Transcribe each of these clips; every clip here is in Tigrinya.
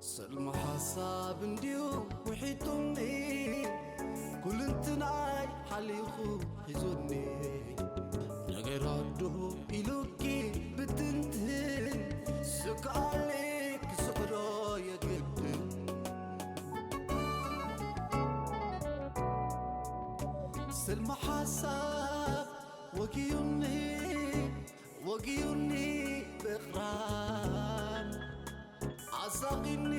ስልሚ ሓሳብ እንድዩ ውሒጡኒ፣ ኩልንትናይ ሓሊኹ ሒዙኒ። ነገር ኣዱ ኢሉኪ ብትንትን፣ ስግኣለይ ክስዕሮ የግድን። ስልሚ ሓሳብ ወጊዩኒ፣ ወጊዩኒ ብቕራን፣ ኣሳቒኒ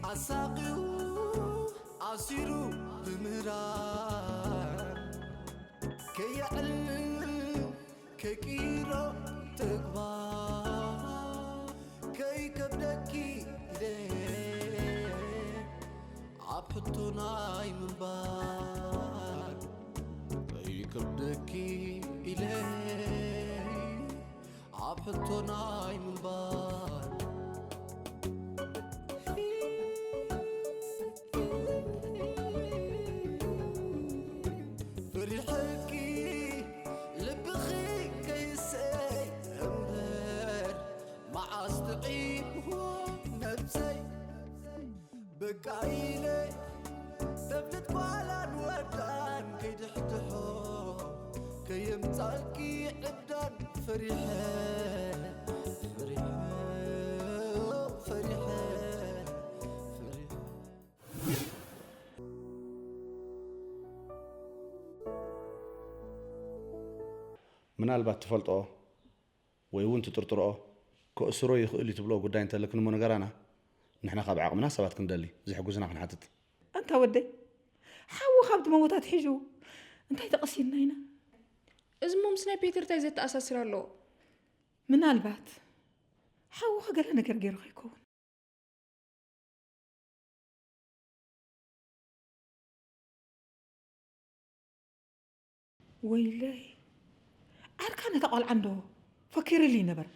ኣሳቒዩ፣ ኣሲሩ ብምህራን፣ ከየዕልል ከይቅይሮ ተግባር፣ ከይከብደኪ ኢለ ኣብ ሕቶ ናይ ምንባር፣ ከይከብደኪ ኢለ ኣብ ሕቶ ናይ ምንባር። ፈሪሐኪ ልብኺ ከይሰይ እምበር፣ መዓስ ጥዒምዎ ነብሰይ። በቃ ኢለ ተፍልጥ ጓላን ወዳን ከይድሕድሖ፣ ከየምጻልኪ ዕብዳን ፈሪሐ፣ ፈሪሐ፣ ፈሪሐ፣ ፈሪሐ። ምናልባት ትፈልጦ ወይ እውን ትጥርጥርኦ፣ ከእስሮ ይኽእል እዩ ትብሎ ጉዳይ እንተለክን እሞ ንገራና። ንሕና ካብ ዓቕምና ሰባት ክንደሊ፣ ዝሕግዙና ክንሓትት። ኣንታ ወደይ፣ ሓዉ ካብ ዝመወት ኣትሒዙ እንታይ ተቐሲልና ኢና? እዚ እሞ ምስ ናይ ፔተር እንታይ ዘተኣሳስር ኣለዎ? ምናልባት ሓውኺ ገለ ነገር ገይሩ ከይከውን። ወይለይ፣ ዓርካ ነታ ቆልዓ እንዶ ፈኪርልይ ነበር።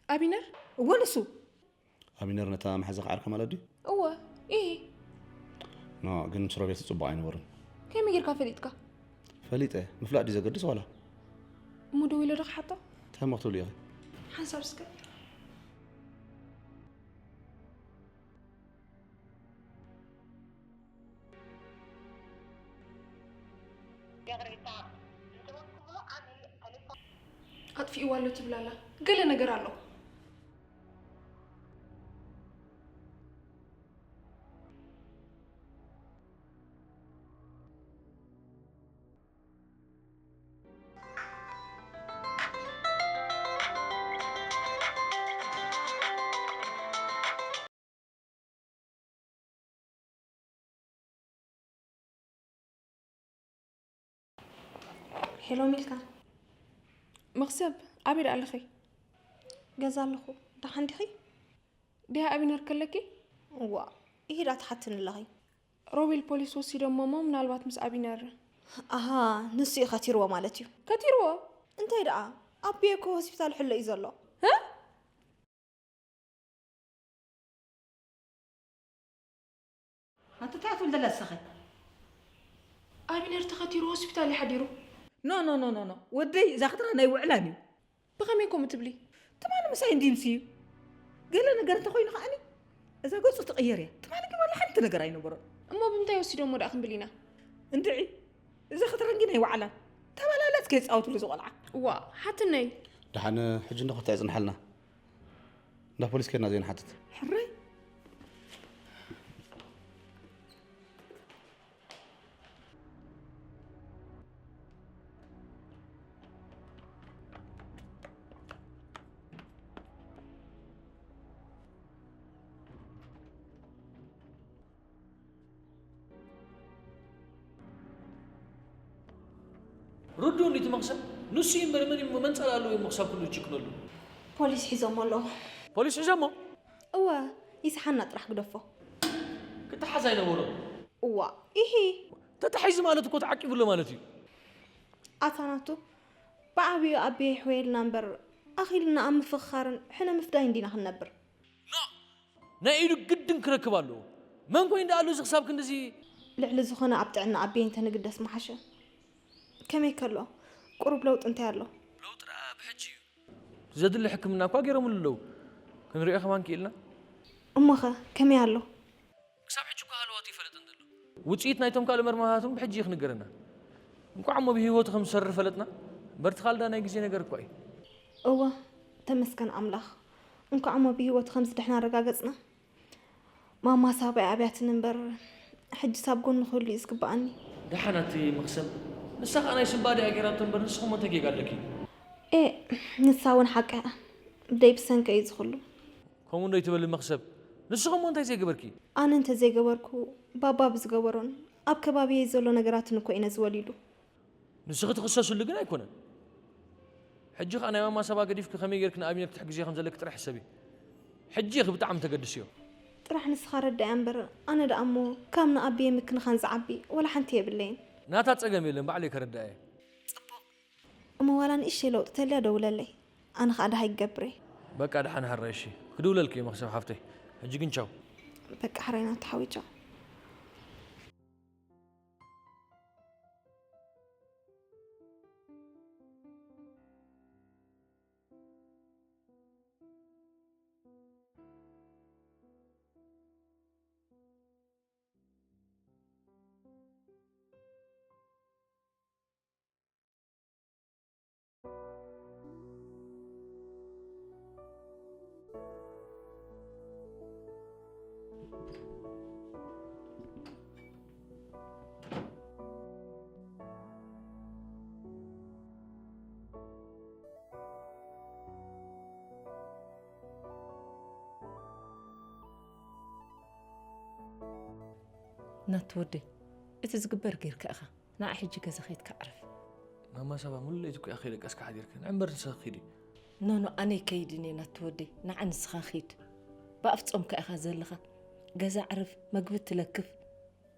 ኣቢነር? እወ፣ ንሱ። ኣቢነር ነታ መሓዛኺ ዓርካ ማለት ድዩ? እወ፣ ኢሂ። ኖ፣ ግን ምስ ሮቤል ጽቡቕ ኣይነበርን። ከመይ ጌርካ ፈሊጥካ? ፈሊጠ። ምፍላጥ ድዩ ዘገድስ ዋላ? እሞ ደው ኢለ ዶ ክሓቶ? እንታይ እሞ ክትብሊ ኢኺ? ሓንሳብ እስከ። ኣጥፊእዋ ኣሎ ትብል ኣላ። ገለ ነገር ኣሎ። ሄሎ ሚልካ። መኽሰብ፣ ኣበይ ደኣ ኣለኺ? ገዛ ኣለኹ። ደሓን ዲኺ? ድያ ኣቢነር ከለኪ? እዋ፣ ኢሂዳ ትሓትኒ ኣለኺ። ሮቤል ፖሊስ ወሲዶሞ እሞ ምናልባት ምስ ኣቢነር። ኣሃ፣ ንሱ እዩ ከቲርዎ ማለት እዩ። ከቲርዎ? እንታይ ደኣ? ኣቢየ እኮ ሆስፒታል ሕሎ እዩ ዘሎ። እ? ኣቲ እንታይ ትብል ዘላ ንስኺ? ኣቢነር ተኸቲሩ ሆስፒታል እዩ ሓዲሩ። ኖ፣ ኖ፣ ኖ፣ ኖ፣ ኖ። ወደይ፣ እዛ ኸተራ ናይ ውዕላን እዩ። ብኸመይ ከምኡ ትብሊ? ትማሊ ምሳይ እንድዩ ምስዩ። ገለ ነገር እንተኾይኑ ከኣኒ፣ እዛ ገጹ ትቕየር እያ። ትማሊ ግን ዋላ ሓንቲ ነገር ኣይነበሮን። እሞ ብምንታይ ወሲዶሞ ደኣ ክንብል ኢና? እንድዒ፣ እዛ ኸተራ እንጂ ናይ ውዕላን። ተባላላት ከይጻወትሉ እዚ ቆልዓ። እዋ፣ ሓትነይ። ደሓን ሕጂ እንዶ ክልተ የጽንሓልና። እንዳ ፖሊስ ከድና ዘይንሓትት። ሕራይ። ርዱእ እንዲ እቲ መኽሰብ ንሱ እዩ እምበር መን እዩ መንጸል ኣለዎ እሞ ክሳብ ክንዱ ይጭክነሉ። ፖሊስ ሒዞሞ ኣለዉ። ፖሊስ ሒዞሞ? እወ፣ ይስሓና ጥራሕ ግደፎ። ክተሓዝ ኣይነበሮን። እዋ፣ ኢሂ። ተታሒዙ ማለት እኮ ተዓቂቡ ኣሎ ማለት እዩ። ኣታ ናቱ፣ ብዓብዩ ኣቤ ይሕወየልና እምበር ኣኺልና ኣብ ምፍኽኻርን ሕነ ምፍዳይን ዲና ክንነብር? ኖ! ናይ ኢዱ ግድን ክረክብ ኣለዎ። መን ኮይኑ ደኣ ኣሎ እዚ ክሳብ ክንድዚ? ልዕሊ ዝኾነ ኣብ ጥዕና ኣቤ እንተንግደስ ምሓሸ። ከመይ ከሎ? ቁሩብ ለውጢ እንታይ ኣሎ? ለውጢ ደኣ ብሕጂ እዩ። ዘድሊ ሕክምና እኳ ገይሮምሉ ኣለዉ። ክንሪኦ ከማን ክኢልና? እሞኸ ከመይ ኣሎ? ክሳብ ሕጂ እኳ ሃለዋቱ ይፈለጠን ዘሎ። ውፅኢት ናይቶም ካልእ መርመራታት እውን ብሕጂ እዩ ክንገረና። እንኳዕ እሞ ብህይወቱ ከም ዝሰርር ፈለጥና። በርቲ ካልዳ ናይ ግዜ ነገር እኳ እዩ። እወ፣ ተመስገን ኣምላኽ፣ እንኳዕ እሞ ብህይወቱ ከም ዝድሕን ኣረጋገጽና። ማማ ሳባይ ኣብያትኒ እምበር፣ ሕጂ ሳብ ጎኒ ክህሉ እዩ ዝግብኣኒ። ደሓን ኣቲ መኽሰብ፣ ንሳ ኸኣ ናይ ስንባደ እያ ገይራቶ እምበር፣ ንስኹም እንታይ ጌጋ ኣለኪ? ኤ፣ ንሳ እውን ሓቃ እያ። ብደይ ብሰንከ እዩ ዝኽሉ። ከምኡ እንዶ ይትበሊ መኽሰብ፣ ንስኹም እንታይ ዘይገበርኪ? ኣነ እንተ ዘይገበርኩ፣ ባባ ብዝገበሮን ኣብ ከባቢየይ ዘሎ ነገራትን እኮ እዩ ነዚ ወሊዱ። ንስኺ ትኽሰስሉ ግን ኣይኮነን። ሕጂ ኸኣ ናይ ማማ ሳባ ገዲፍኪ ከመይ ጌርኪ ንኣቢነር ክትሕግዝዮ ከም ዘለኪ ጥራሕ ሕሰቢ። ሕጂ ኢኺ ብጣዕሚ ተገድስዮ። ጥራሕ ንስኻ ረዳእያ እምበር፣ ኣነ ደኣ እሞ ካብ ንኣቢየ ምክንኻን ዝዓቢ ወላ ሓንቲ የብለይን። ናታ ጸገም የለን፣ ባዕለይ ከረዳእያ። ጽቡቕ። እሞ ዋላ ንእሽተይ ለውጢ ተልያ ደውለለይ። ኣነ ኸኣ ደሃይ ክገብር እየ። በቃ ደሓን ሕራይ እሺ። ክድውለልኪ እየ መኽሰብ ሓፍተይ። ሕጂ ግን ቻው። በቃ ሕራይ ናታ ሓወይ ቻው። ናቲ ወደይ፣ እቲ ዝግበር ጌርካ ኢኻ። ንዓ ሕጂ ገዛ ኸይድካ ዕረፍ። ማማ ሳባ ሙሉ ለይቲ እኮ ኢኺ ደቀስካ ሓዲርክን። ዕምበር ንስኺ ኪዲ። ኖኖ ኣነ ይከይድን እየ ናቲ ወደይ። ንዓ ንስኻ ኺድ። ብኣፍጾምካ ኢኻ ዘለኻ። ገዛ ዕረፍ፣ መግቢ ትለክፍ።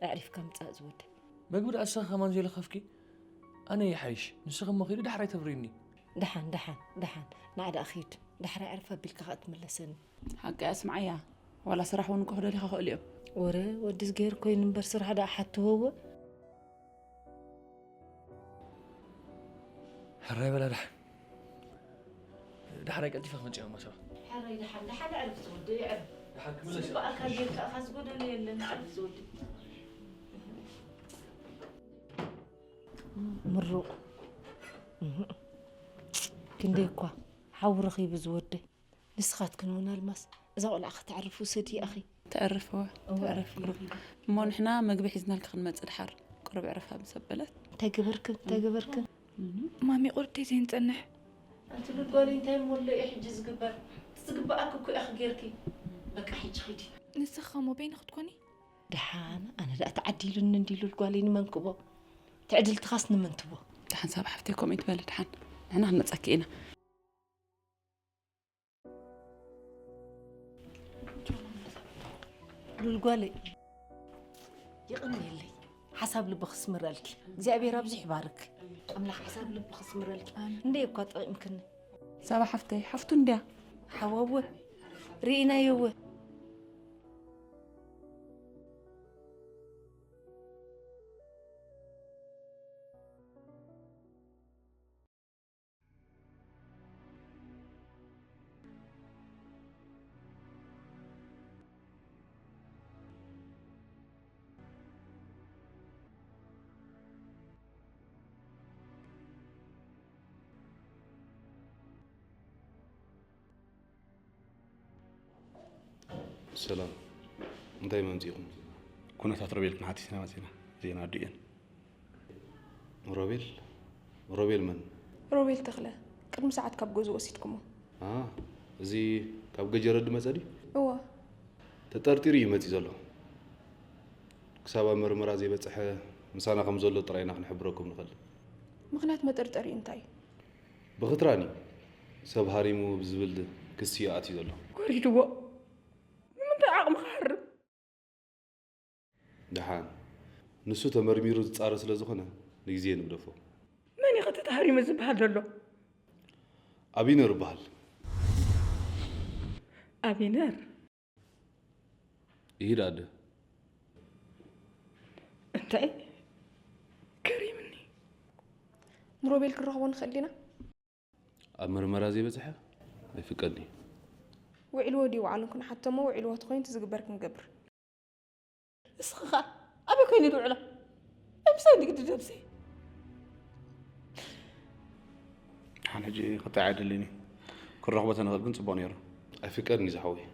ኣዕሪፍካ ምጻእ ዝወደይ። መግቢ ደኣ ንስኺ ከማን ዘይለኸፍኪ? ኣነ ይሓይሽ። ንስኺ እሞ ኺዲ ዳሕራይ ተብርይኒ። ደሓን ደሓን ደሓን። ንዓ ደኣ ኺድ። ዳሕራይ ዕረፍ ኣቢልካ ኸኣ ትምለሰኒ። ሓቀይ ኣስምዓያ። ዋላ ስራሕ እውን እኮ ክደልኻ ክእሉ እዮም። ወረ ወድስ ገይር ኮይኑ እምበር ስራሕ ደኣ ሓትወወ። ሕራይ በላ ደሓን። ደሓራይ ቀልጢፈ ክመፅእ እዮም ኣሰባ። ሕራይ ደሓን ደሓን ዕርፍ ዝወደይ ዕርፍ። ደሓን ክምለስ እዮም። በኣካ ጌርካ እኻ ዝጎደለ የለን ዕርፍ ዝወደይ። ምሩቕ ክንደይ እኳ ሓዊ ረኺቡ ዝወደይ። ንስኻትክን እውን ኣልማስ እዛ ቆልዓ ከተዕርፍ ውሰድያ ኣኺ። ተዕርፍዋ ተዕርፍ ብሩኽ። እሞ ንሕና መግቢ ሒዝናልኪ ክንመጽእ ድሓር ቁሩብ ዕረፋ ምስ ኣበለት። እንታይ ገበርክን እንታይ ገበርክን? ማሚ ቁርተይ ዘይንጸንሕ። ኣንቲ ሉል ጓለይ እንታይ እሞ ኣሎ እዩ ሕጂ ዝግበር? እቲ ዝግበኣኪ እኮ ኢኺ ጌርኪ። በቃ ሕጂ ኺዲ። ንስኺ ኸ እሞ በይንኺ ትኮኒ? ደሓን ኣነ ደኣ ተዓዲሉኒ እንድዩ ሉል ጓለይ ንመን ክቦ? ትዕድልትኻስ ንመን ትቦ? ደሓን ሳባ ሓፍተይ ከምኡ ኣይትበሊ ደሓን ንሕና ክንመጸኪ ኢና። ሉል ጓለይ የቐንየለይ ሓሳብ ልቢ ክስምረልኪ እግዚኣብሔር ኣብዚሑ ይባርክ ኣምላኽ ሓሳብ ልቢ ክስምረልኪ እንደ እኳ ጠቒምክኒ ሳባ ሓፍተይ ሓፍቱ እንድያ ሓወወ ርኢናዮወ ሰላም እንታይ መምፂእኹም? ኩነታት ሮቤል ክንሓትት ኢና መፂና። ዜና ኣዱ እየን። ሮቤል? ሮቤል መን? ሮቤል ተኽለ። ቅድሚ ሰዓት ካብ ገዝኡ ወሲድኩሞ። ኣ፣ እዚ ካብ ገጀረድ መፀ ድዩ? እወ። ተጠርጢሩ እዩ መፂ ዘሎ። ክሳብ ኣብ መርመራ ዘይበፅሐ ምሳና ከም ዘሎ ጥራይ ኢና ክንሕብረኩም ንኽእል። ምኽንያት መጠርጠሪኡ እንታይ እዩ? ብኽትራን እዩ ሰብ ሃሪሙ ብዝብል ክሲ እዩ ኣትዩ ዘሎ። ወሪድዎ። ንምንታይ ዓቕሚ ክሃርም? ደሓን ንሱ ተመርሚሩ ዝፃረ ስለ ዝኾነ ንግዜ ንግደፎ። መን እዩ ኸ እቲ ተሃሪሙ ዝበሃል ዘሎ? ኣቢነር ይበሃል። ኣቢነር? ይሂድ ኣደ። እንታይ ገሪምኒ። ንሮቤል ክንረኽቦ ንኽእል ዲና? ኣብ መርመራ ዘይበፅሐ ኣይፍቀድን እዩ። ውዒልዎ ድዩ ውዓሉን ክንሓተሞ፣ ውዒልዎ ተኾይኑ እቲ ዝግበር ክንገብር። እስኺ ኸኣ ኣበይ ኮይነ ድውዕሎ? ኣምሳይ ንግዲ ደብሲ። ሓን ሕጂ ክታይ ኣይደልን እዩ። ክረኽቦ ተንኽእል ግን ጽቡቕ ነይሩ። ኣይፍቀድን እዩ ዝሓወይ።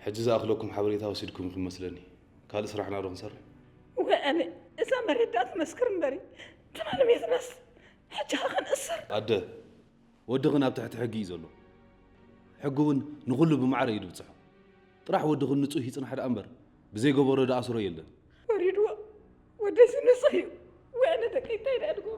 ሕጂ ዝኣኽለኩም ሓበሬታ ወሲድኩም ኢኹም መስለኒ። ካልእ ስራሕና ዶ ክንሰርሕ? ወኣነ እዛ መሬት ደኣ ትመስክር እምበሪ፣ ትማሊ ሜትናስ ሕጂ ኸኣ ክንእሰር። ኣደ፣ ወድኽን ኣብ ትሕቲ ሕጊ እዩ ዘሎ። ሕጊ እውን ንኹሉ ብማዕረ እዩ ድብጽሖ። ጥራሕ ወድኽን ንጹህ ይጽናሕ ደኣ እምበር፣ ብዘይገበሮ ድኣስሮ የለን። ፈሪድዎ፣ ወደሲ ንጹህ እዩ። ወኣነ ደቀይ እንታይ ደኣ ድገብሮ?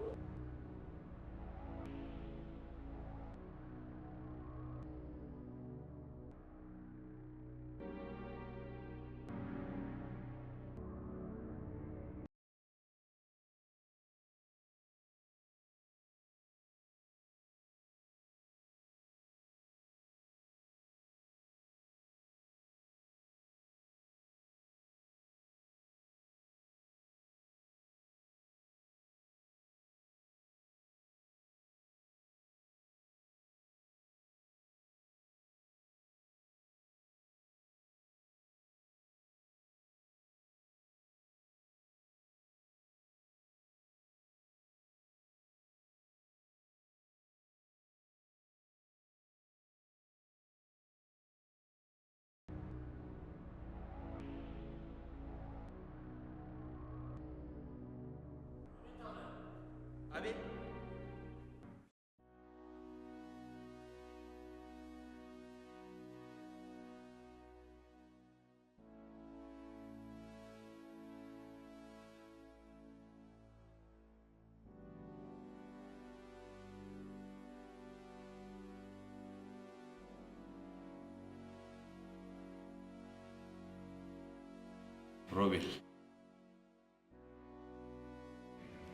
ሮቤል፣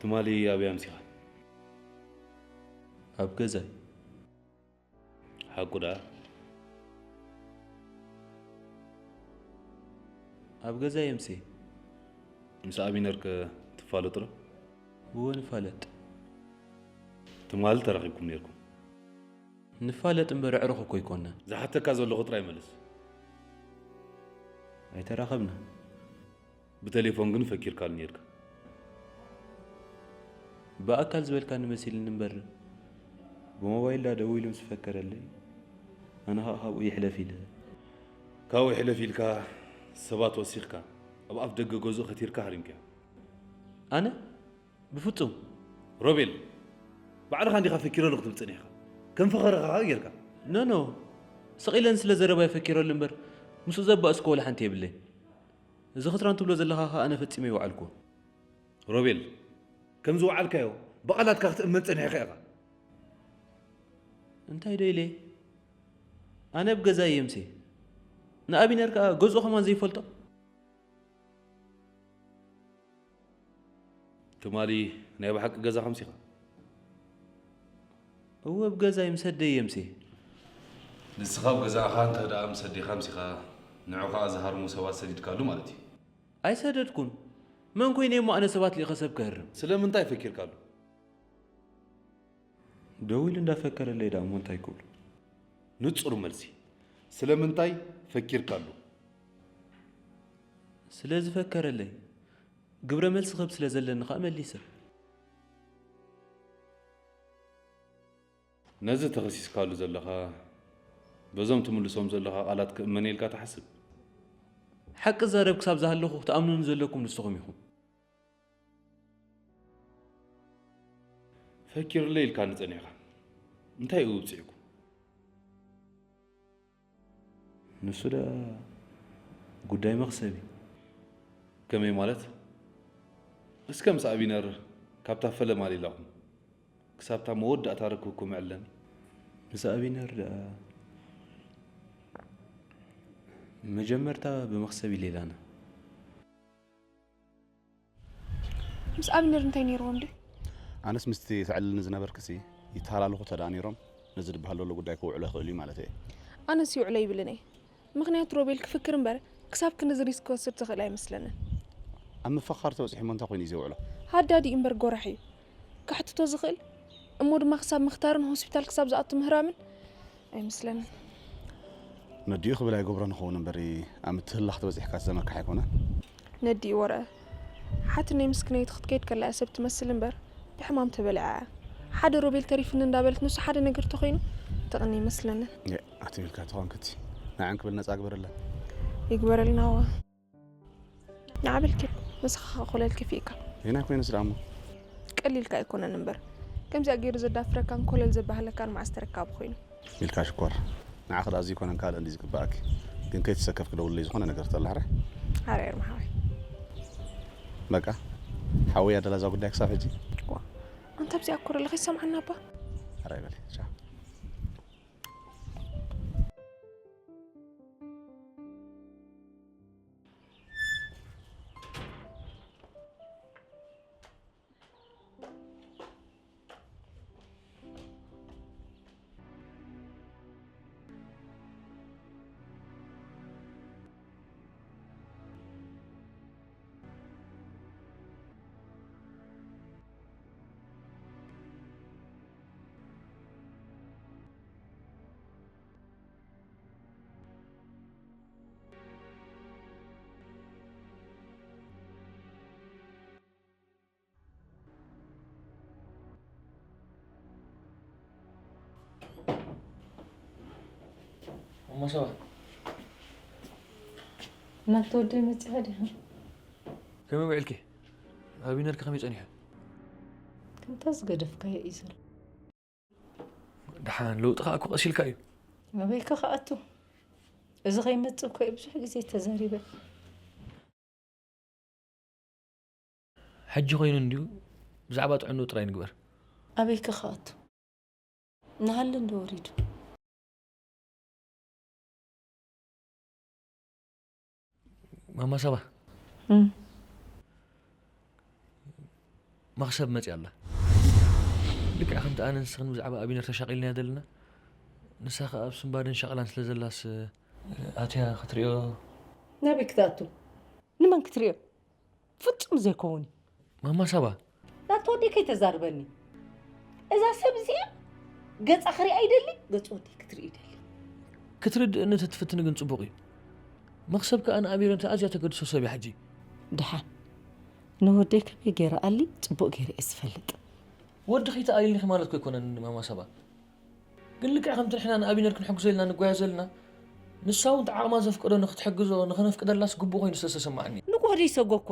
ትማሊ ኣበይ ኣምሲኻ? ኣብ ገዛይ። ሓቁ ደኣ? ኣብ ገዛይ ኣምስየ። ምስ ኣቢነር ከ ትፋለጡ ዶ? እወ ንፋለጥ። ትማሊ ተራኺብኩም ነይርኩም። ንፋለጥ እምበር ኣዕሩኽ እኮ ኣይኮንና። ዝሓተካ ዘለኹ ጥራይ መልስ። ኣይተራኸብና። ብቴሌፎን ግን ፈኪርካሉ ነይርካ። ብኣካል ዝበልካኒ መሲልኒ እምበር፣ ብሞባይል ዳ ደዊሉ ምስ ፈከረለይ፣ ኣነ ኸኣ ካብኡ ይሕለፍ ኢለ። ካብኡ ይሕለፍ ኢልካ ሰባት ወሲኽካ፣ ኣብ ኣፍ ደገ ገዝኡ ከቲርካ ሃሪምካዮ። ኣነ? ብፍጹም። ሮቤል፣ ባዕልኻ እንዲኻ ፈኪረሉ ክትብል ጸኒሕካ። ከም ፈኸረኻ ኸኣ ጌርካ። ኖ፣ ኖ። ስቕ ኢለን ስለ ዘረባይ ፈኪረሉ እምበር፣ ምስኡ ዘባእስኮ ወላ ሓንቲ የብለይን። እዚ ኽትራን ትብሎ ዘለኻ ኸኣ ኣነ ፈጺመ ኣይወዓልኩዎን። ሮቤል፣ ከም ዝወዓልካዮ ብቓላትካ ክትእመን ጸኒሕካ ኢኻ። እንታይ ዶ ኢለ? ኣነ ኣብ ገዛይ እየ ኣምስየ። ንኣቢነር ከኣ ገዝኡ ከማን ዘይፈልጦ? ትማሊ ናይ ብሓቂ ገዛኻ ኣምሲኻ? እወ፣ ኣብ ገዛይ ምስ ኣደይ እየ ኣምስየ። ንስኻ ኣብ ገዛኻ እንተ ደኣ ምስ ኣዴኻ ኣምሲኻ፣ ንዑ ኸኣ ዝሃርሙ ሰባት ሰዲድካሉ ማለት እዩ። ኣይሰደድኩን። መን ኮይነ እሞ ኣነ ሰባት ልኢኸ ሰብ ከህርም? ስለምንታይ ፈኪርካሉ? ደዊሉ እንዳፈከረለይ ደኣ እሞ እንታይ ክብሎ? ንጹር መልሲ። ስለምንታይ ፈኪርካሉ? ስለ ዝፈከረለይ። ግብረ መልሲ ክህብ ስለ ዘለኒ ኸኣ መሊሰ። ነዚ ተኸሲስካሉ ዘለኻ፣ በዞም ትምልሶም ዘለኻ ቃላት ክእመን ኢልካ ትሓስብ? ሓቂ ዝዛረብ ክሳብ ዝሃለኹ ክትኣምኑኒ ዘለኩም ንስኹም ኢኹም። ፈኪሩለይ ኢልካኒ ጸኒሕካ። እንታይ እዩ ውጽኢኩም? ንሱ ደኣ ጉዳይ መኽሰብ እዩ። ከመይ ማለት? እስከ ምስ ኣቢነር ካብታ ፈለማ ሌላኹም ክሳብታ መወዳእታ ርክብኩም ዕለሚ። ምስ ኣቢነር ደኣ መጀመርታ ብመኽሰብ እዩ ሌላና። ምስ ኣብነር እንታይ ነይርዎም ድዩ? ኣነስ ምስቲ ተዕልልኒ ዝነበርክሲ ይተሃላለኹ ተደኣ ነይሮም፣ ነዚ ዝበሃል ዘሎ ጉዳይ ክውዕሎ ይኽእል እዩ ማለት እየ። ኣነስ ይውዕሎ ይብልን እየ። ምኽንያቱ ሮቤል ክፍክር እምበር ክሳብ ክንድዚ ሪስክ ክወስድ ዝኽእል ኣይመስለንን። ኣብ ምፍኽኻር ተበጺሑ እሞ እንታይ ኮይኑ እዩ ዘይውዕሎ? ሃዳዲ እምበር ጎራሕ እዩ። ከሕትቶ ዝኽእል እሞ ድማ ክሳብ ምኽታርን ሆስፒታል ክሳብ ዝኣቱ ምህራምን ኣይመስለንን። ነዲኡ ክብል ኣይገብሮን ይኸውን እምበር፣ ኣብ ምትህልላኽ ተበጺሕካ ዝዘመካ ኣይኮነን። ነዲኡ ወረ ሓትነይ ምስክነይቲ ክትከይድ ከላ እያ ሰብ ትመስል እምበር ብሕማም ተበሊዓ እያ። ሓደ ሮቤል ተሪፍኒ እንዳበለት ንሱ ሓደ ነገር ተኾይኑ ተቕኒ ይመስለንን። ኣትቢልካ ተኾንክቲ ንዓን ክብል ነጻ ግበረለን። ይግበረልና ዋ። ንዓብልኪ ንስኻ ኮለል ከፊእካ። ዜና ኮይኑስ ደኣ እሞ። ቀሊልካ ኣይኮነን እምበር ከምዚኣ ገይሩ ዘዳፍረካን ኮለል ዘባህለካን መዓስ ተረካቡ ኮይኑ። ኢልካ ሽኮር። ንዓኺ ደኣ ዘይኮነን ካልእ እንዲ ዝግባኣኪ። ግን ከይትሰከፍ ክደውልለይ ዝኾነ ነገር ተላሕረ። ኣረ ኤርሚ ሓወይ። በቃ ሓወይ ኣደላ እዛ ጉዳይ ክሳብ ሕጂ። ዋ ኣንታ ኣብዚ ኣኮረለ ከይሰምዓና እባ። ኣረ ይበል። ቻው። እሞ ሰባ ናተ ወደይ መፂኻ ዲኻ? ከመይ ውዒልኪ? ኣቢነር ከ ከመይ ጸኒሑ? ከምታ ዝገደፍካዮ እዩ ዘሎ። ደሓን ለውጢ ከኣ እኮ ቀሲልካ እዩ። ኣበይ ከ ክኣቱ? እዚ ከይመጽእ እኮ እየ ብዙሕ ግዜ ተዛሪበ። ሕጂ ኮይኑ እንድዩ ብዛዕባ ጥዕንኡ ጥራይ ንግበር። ኣበይ ከ ክኣቱ? ንሃሊ እንዶ ወሪዱ። ማማ ሳባ መኽሰብ መፅያ ኣላ። ልክዕ ከምቲ ኣነ ንስኽን ብዛዕባ ኣቢነር ተሻቒልና ዘለና፣ ንሳ ኸዓ ኣብ ስንባደን ሸቕላን ስለ ዘላስ ኣትያ ክትሪኦ። ናበይ ክትኣቱ? ንመን ክትሪኦ? ፍጹም ዘይከውን እዩ። ማማ ሳባ። ናተ ወደይ ከይተዛርበኒ። እዛ ሰብ እዚኣ ገጻ ክሪኣ ይደሊ፣ ገጽ ወደይ ክትርኢ ይደሊ። ክትርድእኒ ተትፍትኒ ግን ጽቡቕ እዩ። መኽሰብ ከኣ ንኣሚረ እንተ ኣዝያ ተገድሶ ሰብ እያ ሕጂ። ደሓን ንወደይ ከመይ ገይረ ኣሊ ጽቡቕ ገይረ እየ ዝፈልጥ። ወዲ ከይተኣልይልኺ ማለት እኮ ኣይኮነን ማማ ሳባ። ግን ልክዕ ከምቲ ንሕና ንኣቢነር ክንሕግዞ ኢልና ንጓየ ዘለና፣ ንሳ እውን እቲ ዓቕማ ዘፍቀዶ ንክትሕግዞ ንኸነፍቅደላስ ግቡእ ኮይኑ ስለ ዝተሰማዓኒ። ንጎሆ ደይሰጎ እኳ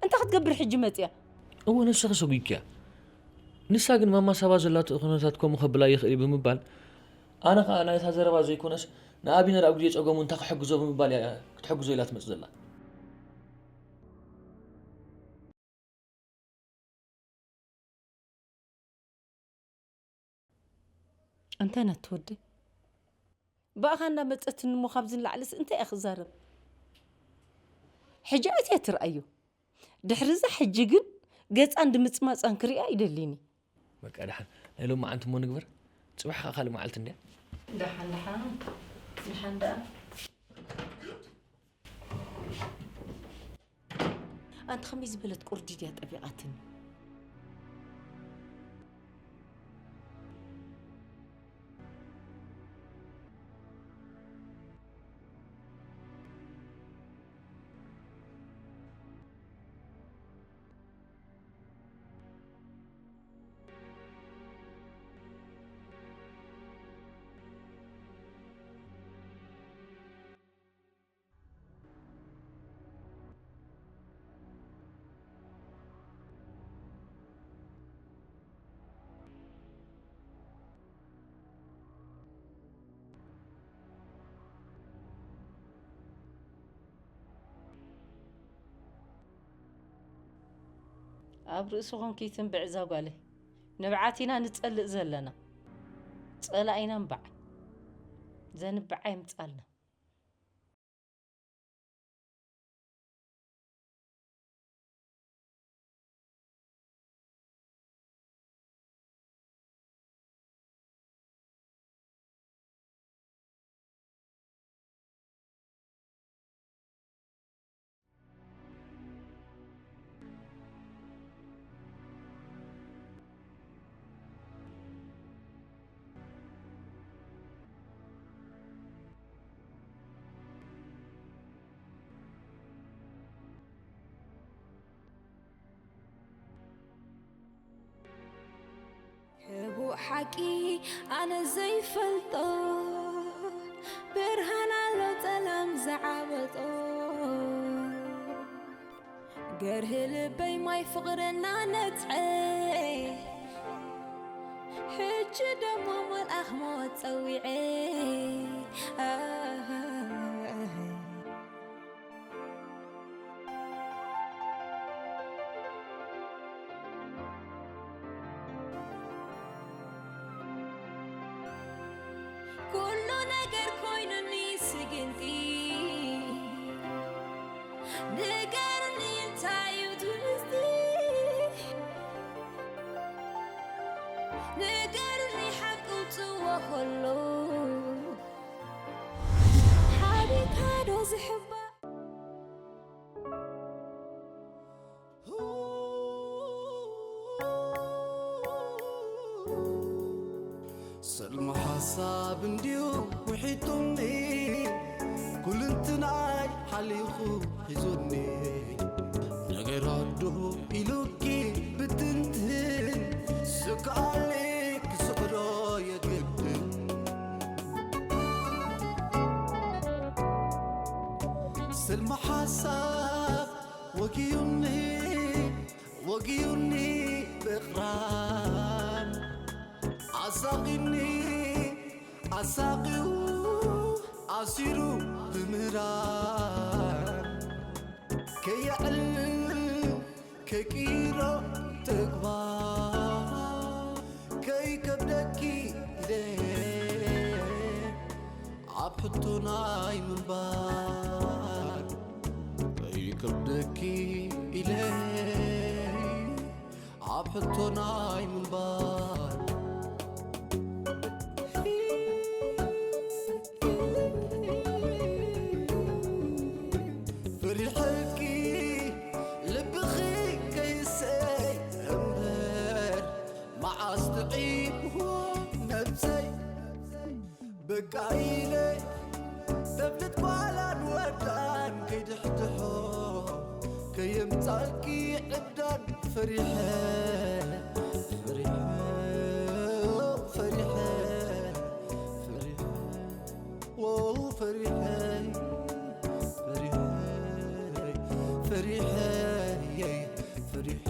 እንታይ ክትገብር ሕጂ መፅያ? እወ ንስኺ ሰጒግኪያ። ንሳ ግን ማማ ሳባ ዘላቶ ኩነታት ከምኡ ከብላ ይኽእል እዩ ብምባል ኣነ ኸኣ ናይታ ዘረባ ዘይኮነስ ንኣቢነር ኣብ ግዜ ጸገሙ እንታይ ክሕግዞ ብምባል እያ ክትሕግዞ ኢላ ትመጽእ ዘላ። እንታይ ናቲ ወደይ ብኣኻ እንዳመፀትኒ እሞ ካብዚ ንላዕልስ እንታይ እየ ክዛረብ? ሕጂ ኣትያ ትርኣዮ። ድሕሪ እዛ ሕጂ ግን ገፃን ድምፅማፃን ክሪኣ ይደሊኒ። በቃ ደሓን ናይ ሎማዓንቲ እሞ ንግበር። ፅባሕ ከዓ ካልእ መዓልቲ እንድያ። ደሓን ደሓን ደሓን ደኣ። ኣንቲ ከመይ ዝበለት ቁርዲድ እያ ጠቢቓትኒ። ኣብ ርእሲ ኾንኪ ትንብዕ እዛ ጓለይ። ንብዓት ኢና ንጸልእ ዘለና። ጸላኢና እምበዓል። ዘንብዓ የምጻልና። ሓቂ ኣነ ዘይፈልጦ ብርሃን ኣሎ ጸላም ዝዓበጦ። ገርህ ልበይ ማይ ፍቕርና ነጽዐ፣ ሕጂ ደሞ መልኣኽ ሞት ጸዊዐ። ኩሉ ነገር ኮይኑኒ ስግንቲ፣ ንገርኒ እንታይ እዩ ትምስቲ? ንገርኒ ሓቂ ውፅዎ ከሎ ሓቢካ ዶ ዝሕባእ? ሰልሚ ሓሳብ እንድዩ ውሒጡኒ፣ ኩልንትናይ ሓሊኹ ሒዙኒ። ነገር ኣዶ ኢሉኪ ብትንትን፣ ስክኣሊ ክስዕሮ የግድን። ሰልሚ ሓሳብ ወጊዩኒ፣ ወጊዩኒ ብቕራን፣ ኣሳቒኒ ኣሳቒዩ ኣሲሩ ብምህራን፣ ከየዕልል ከይቅይሮ ተግባር፣ ከይከብደኪ ኢለ ኣብ ሕቶ ናይ ምንባር፣ ከይከብደኪ ኢለ ኣብ ሕቶ ናይ ምንባር። ፈሪሐኪ ልብኺ ከይሰይ እምበር፣ መዓስ ጥዒምዎ ነብሰይ። በቃ ኢለ ተብልት ጓላን ወዳን፣ ከይድሕድሖ ከየምጻልኪ ዕብዳን። ፈሪሐ፣ ፈሪሐ፣ ፈሪሐ፣ ፈሪሐ፣ ዎ፣ ፈሪሐ፣ ፈሪሐ፣ ፈሪሐ፣ ፈሪሐ።